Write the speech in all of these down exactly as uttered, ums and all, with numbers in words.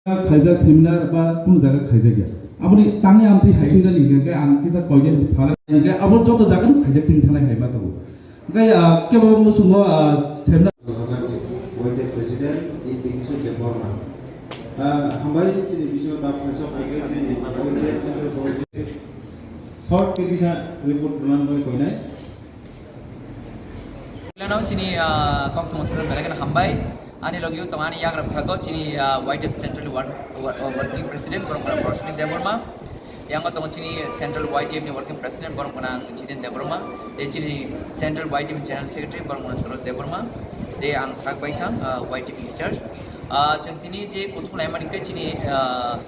Khaijak seminar ba kunu jaga khaijak ya. Aboni tangwi amtwi hai wngkha ni hwnkhe ang kisa koigen sala hwnkhe abo joto jaga no khaijak tin thanai hai ma tongo. Hwnkhe, ah, kebo musungo, ah, seminar. Waited President, in Division Debbarma. Ah, hambai chini bisingo ta phaisok hwnkhe chini short khe kisa report rwna bagwi koinai. Lano chini, ah, kok tongthok belai kheno hambai. Ani logio tong ani yagra phago chini, ah, Y T F Central Work-, Work-, Working President, borok gwnang Rosmi Debbarma. Yango tongo chini Central Y T F ni Working President, borok gwnang Jiten Debbarma. Tei chini Central Y T F ni General Secretary, borok gwnang Suraj Debbarma. Tei ang sak bai thang, ah, Y T F in charge. Ah, chwng tini je kuthum laimani khe chini, ah,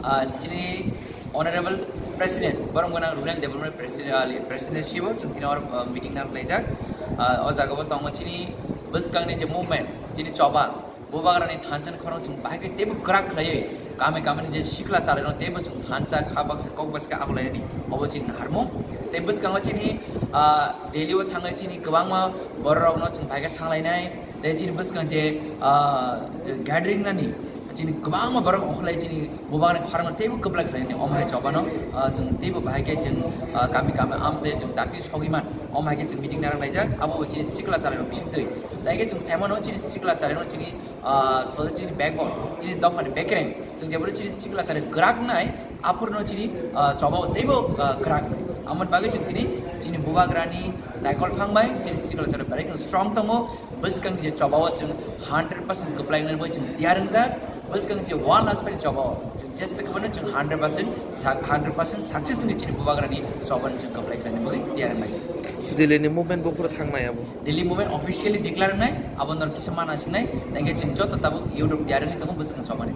ah, chini Honorable President, borok gwnang Runel Debbarma President, ah, President sibo chwng tini or, ah, meeting nang laijak. Ah, o jaga bo tongo chini bwskangni je movement, chini choba, Bubagrani thansa ni khorang chwng bahai khe teibo kwrak khlaiwi kami kami ni je sikla chalairok teibo chwng thansa kha baksa kok baksa khe akwlainani obo chini naharmung. Tei bwskango chini, ah, Delhi o thangwi chini kwbangma borok rokno chwng bahai khe thanglainai. Tei chini bwskang je, ah, je gathering nani chini kwbangma borok ongkhlai chini Bubagrani khorang teibo kwplai khlainani omo hai chobano, ah, chwng teibo bahai khe chwng, ah, kami kami amchai chwng dakti sogwi man omo hai khe chwng meeting narwk laijak abo bo chini sikla chalairok bising twi. Tei khe chwng saimano chini sikla chalairok chini ah, soja chini backbone, chini dophani bekereng. Chwng jephuru chini sikla chari kwrak nai, aphurno chini, ah, choba teibo, ah, kwrak nai. Amoni bagwi chwng tini chini Bubagrani naikol phang bai chini sikla chari belai kheno strong tongo. Bwskang je choba o chwng hundred percent kwplai nai bai chwng tiyar wngjak. Bwskang je one last pai choba o chwng jesa kwbangno chwng hundred percent sa-, hundred percent success wngwi chini Bubagrani chobani chwng kwplai khlaina bagwi tiyar wngjak. Delhi ni movement bo phuru thangnai abo. Delhi movement officially declare wngnai, abo nor kisa mana sinai, tei khe chwng joto tabuk YouTube diary ni tongo bwswk chobani.